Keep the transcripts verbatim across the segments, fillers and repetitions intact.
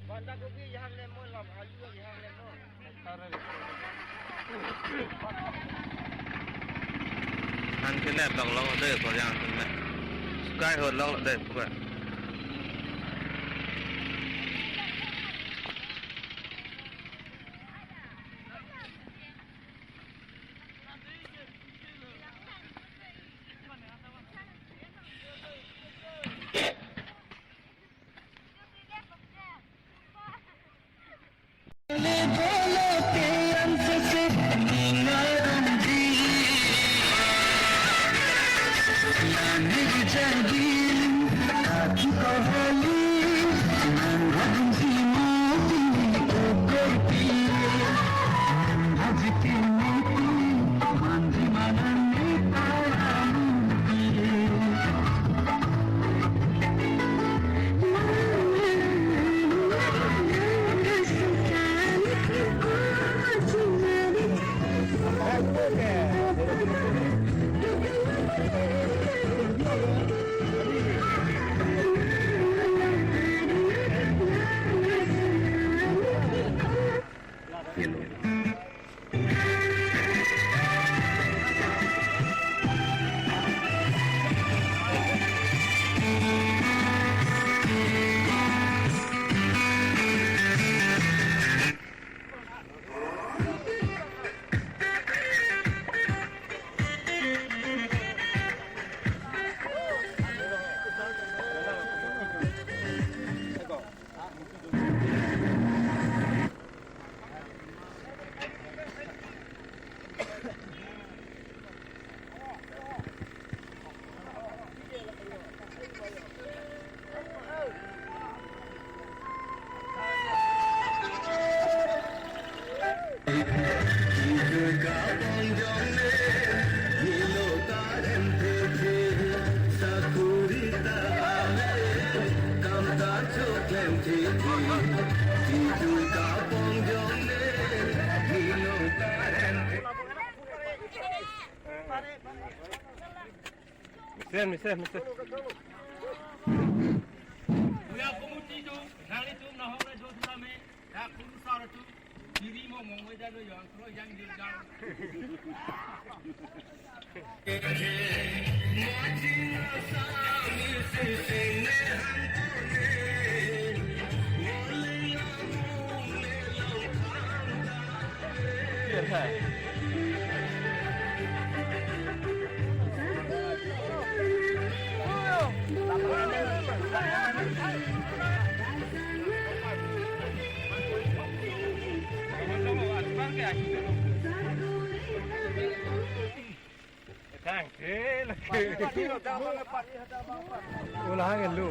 Banda gobi jahar lemon lam, alu jahar lemon. An kene bang long de ko yang kene. Sky ho long de ko. Mesen, mesen, mesen. Kuya pemuti tu, nang itu nahok le jodhula me, dak kudu sar tu, diri mo mongoi jalo yang, kalau yang jil jalo. Thank you. Ulah hang lu.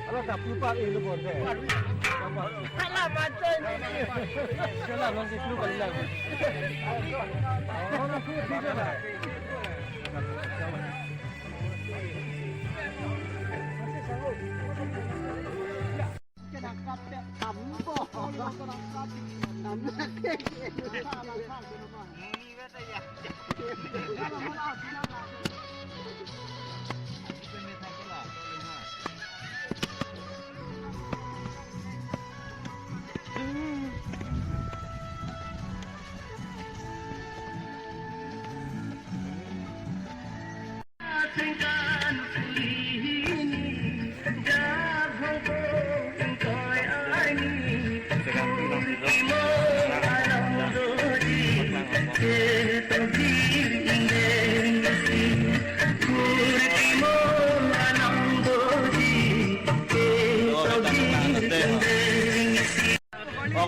Alo, tak lupa ini, bon, deh. Salah baca ini. Salah, masih lupa bilang. Oh, masih lupa.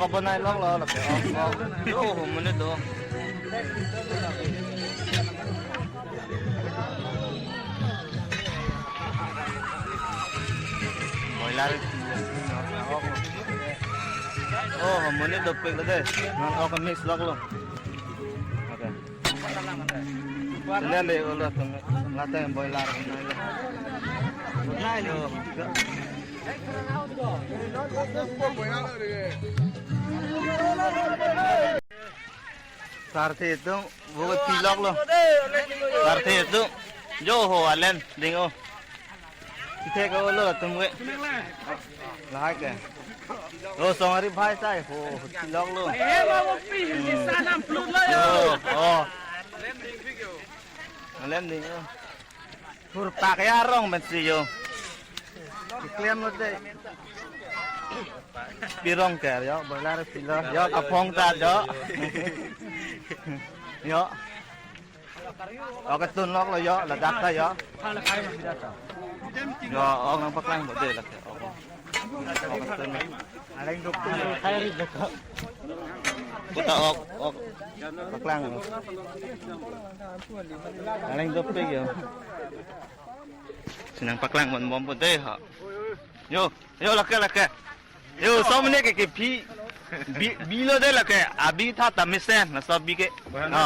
Bonai lok lo, lok lo. Oh, oh, mene do. Boiler. Oh, mene dopik lo de. Non ok mix lok lo. Okay. Sila le ulo tum late boiler. Nai lo. Sarthe atum, bo pilok lo. Sarthe atum. Jo ho alen ding o. Ithek olo atum ke. Lahai ke. Oh, song ari bhai sai ho, pilok lo. Eh, babu pi, hindi sana upload lo yo. Oh, oh. Alen ding o. Pur pak ya rong men si yo. Klem lo de. Pirong ker yo, boiler pilo. Yo, kapong ta yo. Yo. Oke, tun lok lo yo, ladak ta yo. Yo, ok nangpaklang bo de lake. Ok. Oke, tun lok. Aleng duk tu khai ri duk. Puta ok, ok. Paklang. Aleng dopik yo. Si nangpaklang bon bom bo de ha. Yo, yo lake lake. Yo, som ne ke ke phi. Bi, bi lo de lake. Abi tha ta mesen, laso bi ke. Ha.